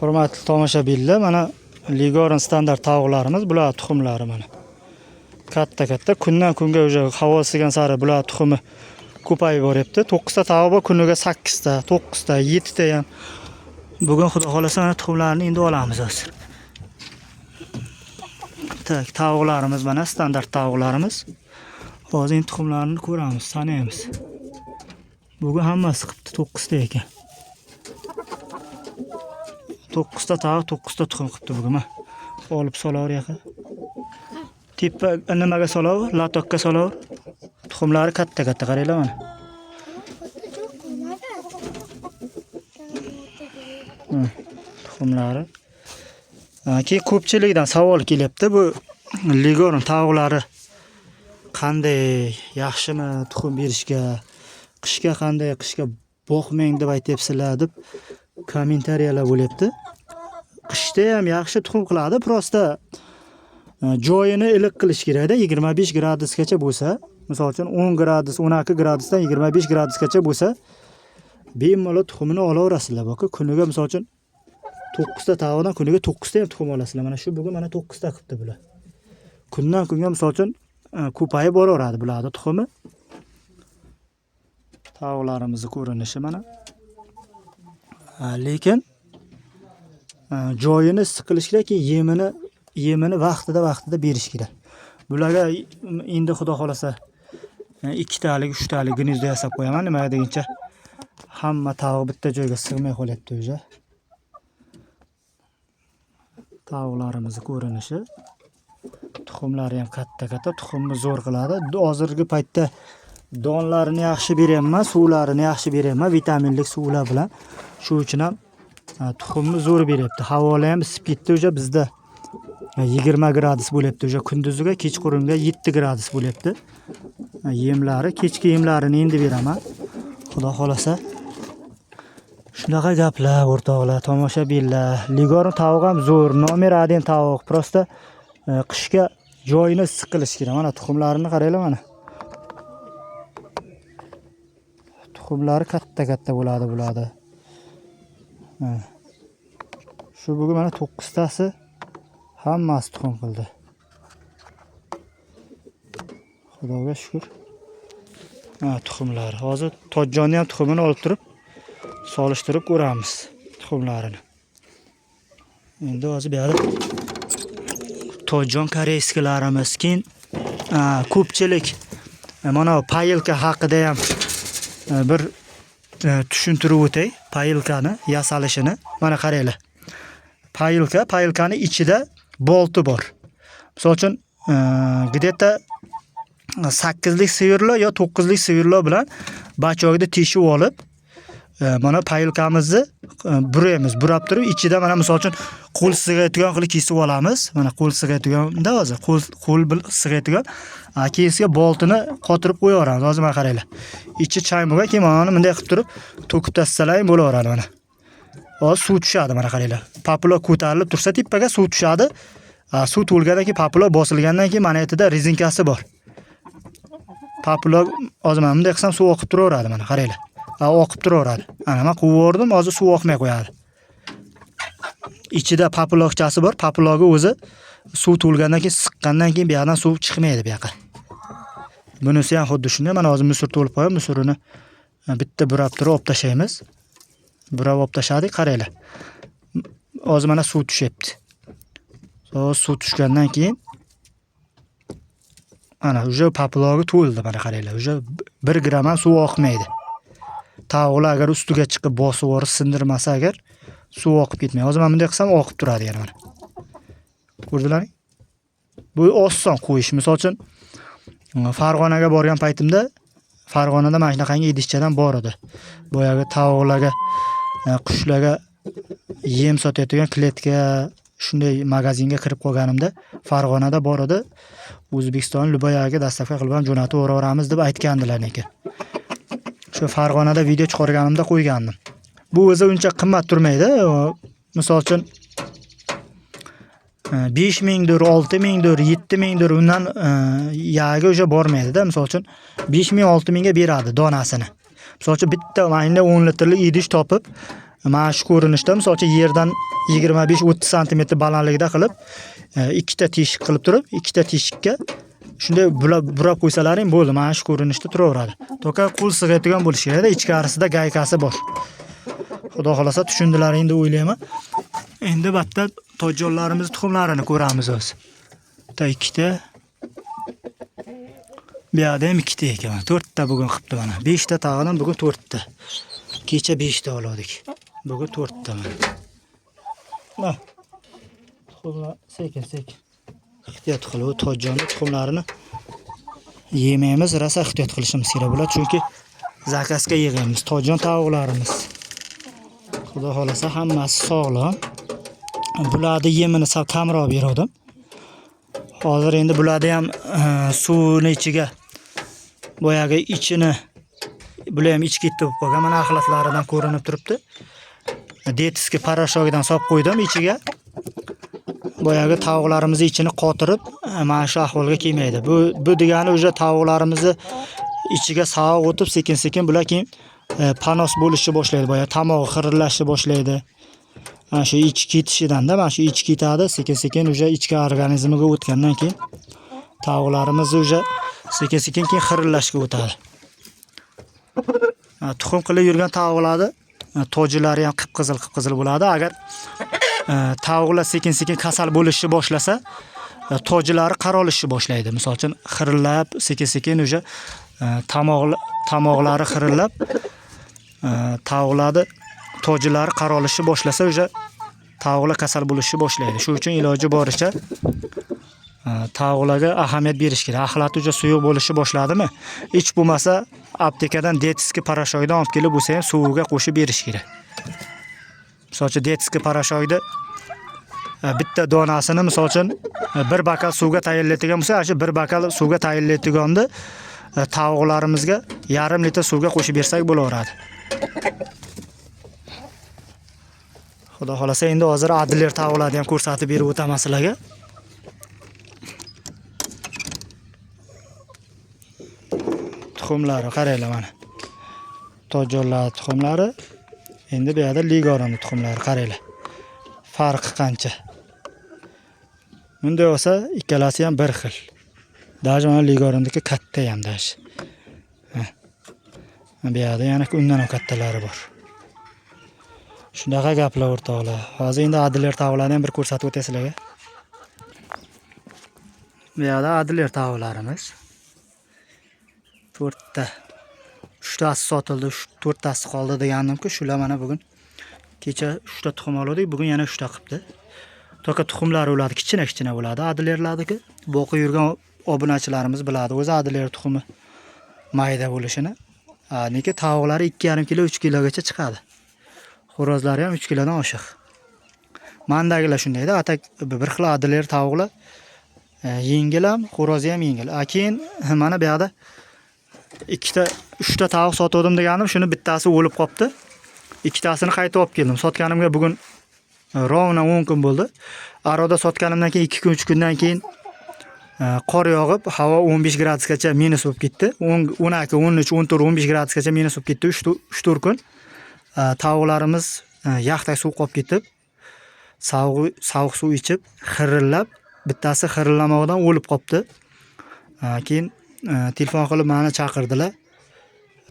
Hurmatli tomoshabinlar, mana Leghorn standart tovuqlarimiz, bular tuxumlari mana. Katta-katta, kundan kunga уже havo isigan sari bular tuxumi ko'payib boryapti. 9 ta tovuq bor, kuniga 8 ta, 9 ta, 7 ta ham. Bugun xudo xolasa mana tuxumlarni endi olamiz hozir. Так, tovuqlarimiz mana standart tovuqlarimiz. Hozir endi tuxumlarni ko'ramiz, sanaymiz. Bugun hammasi qilibdi, 9 ta ekan. 9 ta tovuq, 9 ta tuxum qilibdi bugun mana. Olib solaver yoqqa. Tepa nimaga solaver? Latokka solaver. Tuxumlari katta-katta qaranglar mana. Çok Tuxumlari. Keyin ko'pchilikdan savol kelyapti. Bu Leghorn tovuqlari qanday, yaxshimi tuxum berishga, qishga qanday, qishga boqmang deb aytyapsizlar deb kommentariyalar bo'lyapti. Qishda ham yaxshi tuxum qiladi, просто joyini iliq qilish kerakda. 25 gradusgacha bo'lsa, misol uchun 10 gradus, 12 gradusdan 25 gradusgacha bo'lsa, bemalol tuxumini olaverasizlar. Boka kuniga misol uchun 9 ta tovuqdan kuniga 9 ta ham tuxum olasizlar. Mana shu bugun mana 9 ta qilibdi bular. Kundan kunga misol uchun ko'payib boraveradi bularni tuxumi. Tovuqlarimizni ko'rinishi mana. Lekin joyini issiq qilish kerak, keyin yemini vaqtida vaqtida berish kerak. Bularga endi xudo xolasa ikkitalik, uchtalik гнездо yasab qo'yaman. Nimaga deguncha hamma tovuq bitta joyga sig'may qolyapti уже. Tovuqlarimizni ko'rinishi. Tuxumlari ham katta-katta, tuxumni zo'r qiladi. Hozirgi paytda donlarini yaxshi beryapman, suvlarini yaxshi beryapman, vitaminlik suvlar bilan. Shu uchun ham tuxumni zo'r beryapti. Havolar ham isib ketdi уже bizda. 20 gradus bo'lyapti уже kunduziga, kechqurunga 7 gradus bo'lyapti. Yemlari, kechki yemlarini endi beraman. Xudo xolasa. Shunaqa gaplar o'rtoqlar, tomoshabinlar. Leghorn tovuq ham zo'r, номер 1 tovuq. Просто qishga joyini issiq qilish kerak. Mana tuxumlarini qaranglar mana. Tuxumlari katta-katta bo'ladi bularda. Mana. Shu bugun mana 9 tasi hammasi tuxum qildi. Xudoga shukr. Ha, tuxumlari. Hozir Tojjonni ham tuxumini olib turib solishtirib ko'ramiz tuxumlarini. Endi hozir bu yerda Tojjon корейский larimiz, keyin ko'pchilik mana bu поилка haqida ham bir tushuntirib o'tay, поилка ni yasalishini. Mana qaranglar. Поилка, поилка ni ichida bolti bor. Misol uchun, где-то 8lik сверло yo 9lik сверло bilan бачок ni teshib olib, mana поилка mizni buraymiz. Burab turib, ichida mana misol uchun qo'l sig'adigan qilib kesib olamiz. Mana qo'l sig'adiganda hozir qo'l sig'adigan. Keyinsiga boltini qotirib qo'yaveramiz. Hozir mana qaranglar. Ichi chang bo'lgan, keyin mana buni bunday qilib turib to'kib tashlasalar ham bo'laveradi mana. Hozir suv tushadi mana qaranglar. Поплавок ko'tarilib tursa tepaga suv tushadi. Suv to'lgandan keyin поплавок bosilgandan keyin mana yerda rezinkasi bor. Поплавок hozir mana bunday qilsam suv oqib turaveradi mana qaranglar. Oqib turaveradi. Ana men quvib yubordim, hozir suv oqmay qo'yadi. Ichida поплавок chasi bor. Поплавок i o'zi suv to'lgandan keyin siqqandan keyin bu yoqdan suv chiqmaydi bu yoqqa. Bunisi ham xuddi shunday. Mana hozir мусор to'lib qo'yib, мусор ini bitta burab turib olib tashlaymiz. Burab olib tashladik, qaranglar. Hozir mana suv tushyapti. Hozir suv tushgandan keyin mana уже поплавок i to'ldi mana qaranglar. Уже 1 gramm ham suv oqmaydi. Tovuqlar agar ustiga chiqib bosib yuborib sindirmasa agar suv oqib ketmaydi. Hozir mana bunday qilsam oqib turadi yana mana. Ko'rdilaring? Bu oson qo'yish. Misol uchun Farg'onaga borgan paytimda Farg'onada mana shunaqangi idishchadan bor edi. Boyagi tovuqlarga, qushlarga yem sotadigan клетка shunday magazinga kirib qolganimda Farg'onada bor edi. O'zbekiston Luboyaga доставка qilib ham jo'natib yuboraveramiz deb aytgandilar lekin. Shu Farg'onada video chiqarganimda qo'ygandim. Bu o'zi uncha qimmat turmaydi. Misol uchun 5 mingdir, 6 mingdir, 7 mingdir undan yagi o'sha bormaydi-da. Misol uchun 5 ming, 6 mingga beradi donasini. Misol uchun bitta mana 10 litrlik idish topib, Mana shu ko'rinishda, misol uchun yerdan 25-30 sm balandlikda qilib, ikkita teshik qilib turib, ikkita teshikka shunday burab qo'ysalaring bo'ldi. Mana shu ko'rinishda turaveradi. To'ka qo'l sig'adigan bo'lishi kerak, ichkarisida gaykasi bor. Xudo xolasa tushundilar endi o'ylayman. Endi bitta tojjonlarimiz tuxumlarini ko'ramiz o'zi. Bitta, ikkita. Bu yoqda ham ikkita ekan. 4 ta bugun qilibdi mana. 5 ta tag'idan bugun 4 ta. Kecha 5 ta oldik. Bugun 4 ta mana. Mana. Tuxumlar sekin sekin. Ehtiyot qilib, bu tojjonni tuxumlarini yemaymiz, rosa ehtiyot qilishimiz kerak bo'ladi, chunki zakazga yig'amiz tojjon tovuqlarimiz. Xudo xolasa hammasi sog'lom. Bularni yemini sal kamroq berdim. Hozir endi bularni ham suvni ichiga boyagi ichini bular ham ichib ketdi bo'lib qolgan. Mana axlatlaridan ko'rinib turibdi. Детский порошок idan solib qo'ydim ichiga. Boyagi tovuqlarimizni ichini qotirib, mana shu ahvolga kelmaydi. Bu degani уже tovuqlarimizni ichiga sovuq o'tib, sekin-sekin bular keyin panos bo'lishni boshlaydi. Boya tomog'i xirillashni boshlaydi. Mana shu ich ketishidanda, mana shu ich ketadi, sekin-sekin уже ichki organizmiga o'tgandan keyin tovuqlarimiz уже sekin-sekin keyin xirillashga o'tadi. Tuxum qilib yurgan tovuqlarni tojilari ham qip-qizil qip-qizil bo'ladi. Agar tovuqlar sekin-sekin kasal bo'lishni boshlasa, tojilari qarolishni boshlaydi. Misol uchun xirillab, sekin-sekin уже tomoqlari xirillab, tovuqlarni tojilari qarolishni boshlasa, уже tovuqlar kasal bo'lishni boshlaydi. Shuning uchun iloji boricha tovuqlarga ahamiyat berish kerak. Axlati уже suyuq bo'lishni boshladimi? Hech bo'lmasa aptekadan детский порошок dan olib kelib bo'lsa ham suviga qo'shib berish kerak. Misol uchun детский порошок ni bitta donasini misol uchun bir bakal suvga tayyorlaydigan bo'lsa, ana shu bir bakal suvga tayyorlaydiganda tovuqlarimizga yarim litr suvga qo'shib bersak bo'laveradi. Xudo xolasa endi hozir Adler tovuqlarni ham ko'rsatib berib o'taman sizlarga. Tuxumlari qaranglar mana. Tojjonlar tuxumlari. Endi bu yerda Ligorani tuxumlari qaranglar. Farqi qancha. Bunday olsa ikkalasi ham bir xil. Даже mana Ligorandiki katta ham даже. Bu yerda yana undan ham kattalari bor. Shunaqa gaplar o'rtoqlar. Hozir endi Adler tovuqlarni ham bir ko'rsatib o'tay sizlarga. Bu yerda Adler tovuqlarimiz. 4 ta. 3 tasi sotildi, 4 tasi qoldi degandim-ku, shular mana bugun kecha 3 ta tuxum oldik, bugun yana 3 ta qilibdi. Toka tuxumlari ulardi kichkina-kichkina bo'ladi. Adlerlardiki boqib yurgan obunachilarimiz biladi, o'zi Adler tuxumi mayda bo'lishini. Nega tovuqlari 2,5 kilo, 3 kilogacha chiqadi. Xo'rozlari ham 3 kilodan oshiq. Mandagilar shundayda, atak bir xil Adler tovuqlar yengil ham, xo'rozi ham yengil. Keyin mana bu yoqda ikkita, 3 ta tovuq sotuvdim deganim, shuni bittasi o'lib qopti. Ikkitasini qaytib olib keldim. Sotganimga bugun ровно 10 kun bo'ldi. Aroda sotganimdan keyin 2 kun, 3 kundan keyin qor yog'ib, havo 15 gradusgacha minus bo'lib ketdi. 10, 12, 13, 14, 15 gradusgacha minus bo'lib ketdi 3-4 kun. Tovuqlarimiz yaxtak suv qolib ketib, sovuq suv ichib, xirillab, bittasi xirillamoqdan o'lib qopti. Keyin telefon qilib meni chaqirdilar.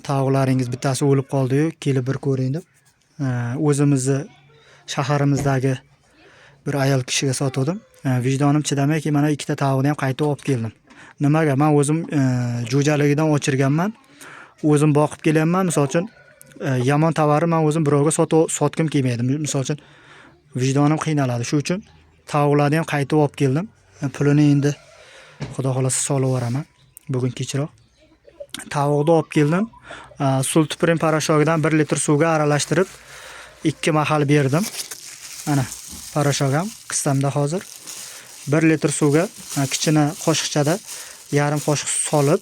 Tovuqlaringiz bittasi o'lib qoldi-yu, kelib bir ko'ring deb. O'zimizni shaharimizdagi bir ayol kishiga sotuvdim. Vijdonim chidamay keyin mana ikkita tovuqni ham qaytib olib keldim. Nimaga? Men o'zim jo'jaligidan o'chirganman. O'zim boqib kelyapman. Misol uchun yomon tovarni men o'zim birovga sotgim kelmaydi. Misol uchun vijdonim qiynaladi. Shu uchun tovuqlarni ham qaytib olib keldim. Pulini endi Xudo xolasa solib yuboraman bugun kechroq. Tovuqni olib keldim. Sultuprim parashogidan 1 litr suvga aralashtirib 2 mahal berdim. Ana parashok ham qissamda hozir. 1 litr suvga kichkina qoshiqchada yarim qoshiq solib,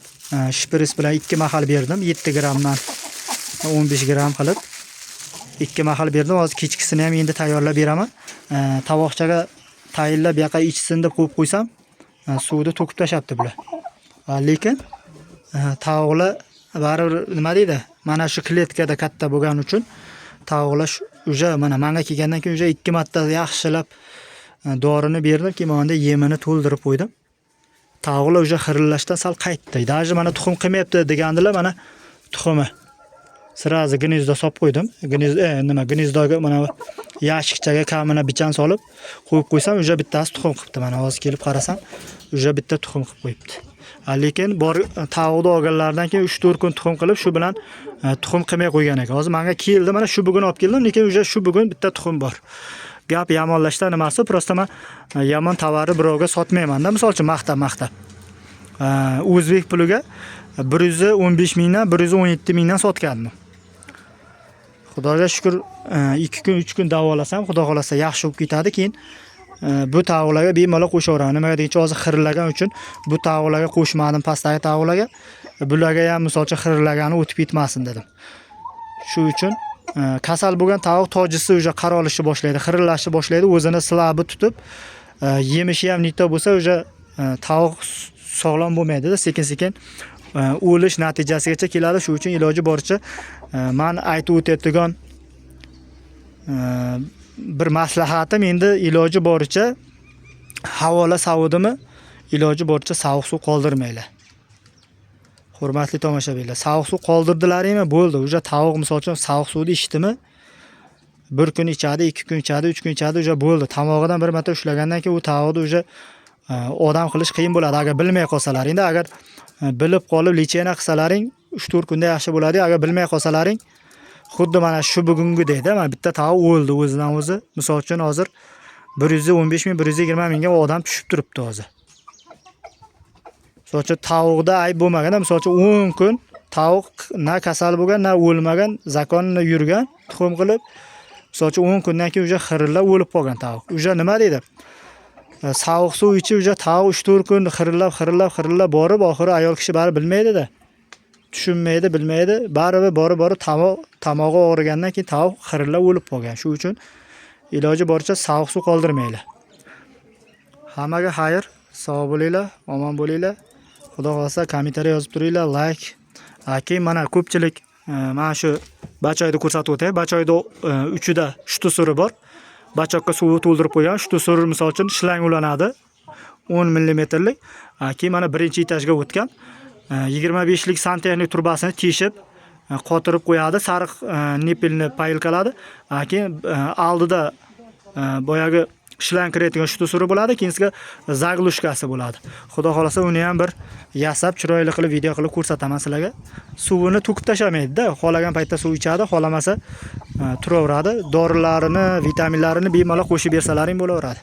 shpris bilan 2 mahal berdim. 7 grammdan 15 gramm qilib 2 mahal berdim. Hozir kechkisini ham endi tayyorlab beraman. Tovoqchaga tayinlab bu yoqqa ichsin deb qo'yib qo'ysam, suvni to'kib tashlabdi bular. Lekin tovuqlar baribir nima deydi? Mana shu kletkada katta bo'lgani uchun tovuqlar Уже mana manga kelgandan keyin уже 2 marta yaxshilab dorini berdim, keyin mana bunda yemini to'ldirib qo'ydim. Tovuqlar уже xirillashdan sal qaytdi. Даже mana tuxum qilmayapti degandilar, mana tuxumi. Сразу гнездо solib qo'ydim. Гнездо nima гнездо ga mana bu yashikchaga kamina pichan solib qo'yib qo'ysam, уже bittasi tuxum qilibdi. Mana hozir kelib qarasam, уже bitta tuxum qilib qo'yibdi. Lekin bor tovuqni olganlaridan keyin 3-4 kun tuxum qilib, shu bilan tuxum qilmay qo'ygan ekan. Hozir menga keldi, mana shu bugun olib keldim, lekin уже shu bugun bitta tuxum bor. Gap yomonlashdan nimasi, просто man yomon tovarni birovga sotmayman-da, misol uchun maqtab. O'zbek puliga 115 mingdan 117 mingdan sotgandim. Xudoga shukr, 2 kun, 3 kun davolasam, Xudo xolasa yaxshi bo'lib ketadi. Keyin bu tovuqlarga bemalol qo'shaveraman. Nimaga deguncha hozir xirillagan uchun bu tovuqlarga qo'shmadim, pastdagi tovuqlarga. Bularga ham misol uchun xirillagani o'tib ketmasin dedim. Shu uchun kasal bo'lgan tovuq tojisi уже qarolishni boshlaydi, xirillashni boshlaydi, o'zini слабый tutib, yemishi ham не то bo'lsa, уже tovuq sog'lom bo'lmaydi-da, sekin-sekin o'lish natijasigacha keladi. Shu uchun iloji boricha man aytib o'tadigan bir maslahatim endi iloji boricha havola savodimi, iloji boricha sovuq suv qoldirmanglar. Hurmatli tomoshabinlar, sovuq suv qoldirdilaringmi, bo'ldi. Уже tovuq misol uchun sovuq suvni ichdimi, bir kun ichadi, 2 kun ichadi, 3 kun ichadi, уже bo'ldi. Tomog'idan bir marta ushlagandan keyin u tovuqni уже odam qilish qiyin bo'ladi agar bilmay qolsalaringda. Agar bilib qolib лечение qilsalaring 3-4 kunda yaxshi bo'ladi. Agar bilmay qolsalaring, xuddi mana shu bugungidek-da, mana bitta tovuq o'ldi o'zidan o'zi. Misol uchun hozir 115 ming, 120 mingga odam tushib turibdi hozir. Misol uchun tovuqda ayb bo'lmaganda, misol uchun 10 kun tovuq na kasal bo'lgan, na o'lmagan, законно yurgan tuxum qilib. Misol uchun 10 kundan keyin уже xirillab o'lib qolgan tovuq. Уже nima deydi? Sovuq suv ichib уже tovuq 3-4 kun xirillab, xirillab, xirillab borib, oxiri ayol kishi baribir bilmaydi-da. Tushunmaydi, bilmaydi. Baribir borib borib tomog'i og'rigandan keyin tovuq xirillab o'lib qolgan. Shu uchun iloji boricha sovuq suv qoldirmanglar. Hammaga xayr, sog' bo'linglar, omon bo'linglar. Xudo xolasa kommentariy yozib turinglar, like. Keyin mana ko'pchilik mana shu bachoyni ko'rsatib o'tay. Bachoyda uchida штуцер i bor. Bachokka suvi to'ldirib qo'ygan. Штуцер misol uchun shlang ulanadi. 10 millimetrlik. Keyin mana birinchi etajga o'tgan. 25 lik santexnik trubasini teshib, qotirib qo'yadi. Sariq ниппель ni поилка ladi. Keyin oldida boyagi shlang kiradigan штуцер i bo'ladi, keyinsiga заглушка si bo'ladi. Xudo xolasa uni ham bir yasab, chiroyli qilib video qilib ko'rsataman sizlarga. Suvini to'kib tashlamaydi-da, xohlagan paytda suv ichadi, xohlamasa turaveradi. Dorilarini, vitaminlarini bemalol qo'shib bersalaring bo'laveradi.